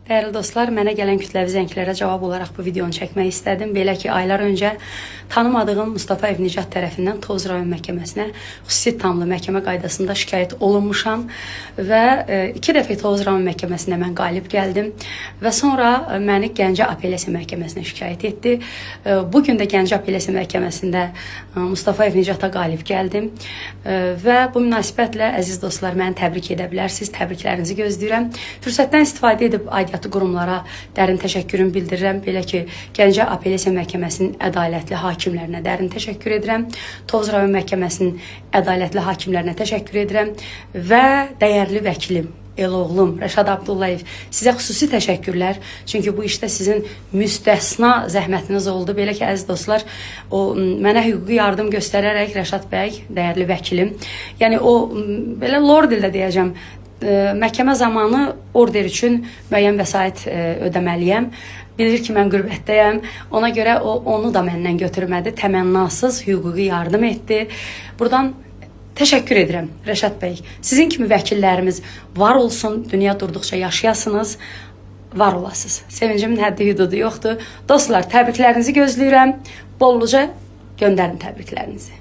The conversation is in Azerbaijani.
Dəyərli dostlar, mənə gələn kütləvi zənglərə cavab olaraq bu videonu çəkmək istədim. Belə ki, aylar öncə tanımadığım Mustafayev Nicat tərəfindən Tovuz rayon məhkəməsinə xüsusi ittihamlı məhkəmə qaydasında şikayət olunmuşam və iki dəfə Tovuz rayon məhkəməsində mən qalib gəldim və sonra məni Gəncə Apellyasiya məhkəməsinə şikayət etdi. Bu gün də Gəncə Apellyasiya məhkəməsində Mustafayev Nicata qalib gəldim. Və bu münasibətlə, əziz dostlar, məni təbrik edə bilərsiniz. Təbriklərinizi gözləyirəm. Fürsətdən istifadə edib aidiyyatı qurumlara dərin təşəkkürümü bildirirəm. Belə ki, Gəncə Apellyasiya Məhkəməsinin ədalətli hakimlərinə dərin təşəkkür edirəm. Tovuz rayon məhkəməsinin ədalətli hakimlərinə təşəkkür edirəm və dəyərli vəkilim, el oğlum Rəşad Abdullayev, sizə xüsusi təşəkkürlər. Çünki bu işdə sizin müstəsna zəhmətiniz oldu. Belə ki, əziz dostlar, o mənə hüquqi yardım göstərərək Rəşad bəy, dəyərli vəkilim, yəni o belə lor dildə deyəcəm, məhkəmə zamanı order üçün müəyyən vəsait ödəməliyəm. Bilir ki, mən qürbətdəyəm. Ona görə o onu da məndən götürmədi. Təmənnasız hüquqi yardım etdi. Buradan təşəkkür edirəm, Rəşad bəy. Sizin kimi vəkillərimiz var olsun, dünya durduqca yaşayasınız, var olasınız. Sevincimin həddi hüdudu yoxdur. Dostlar, təbriklərinizi gözləyirəm. Bolluca göndərin təbriklərinizi.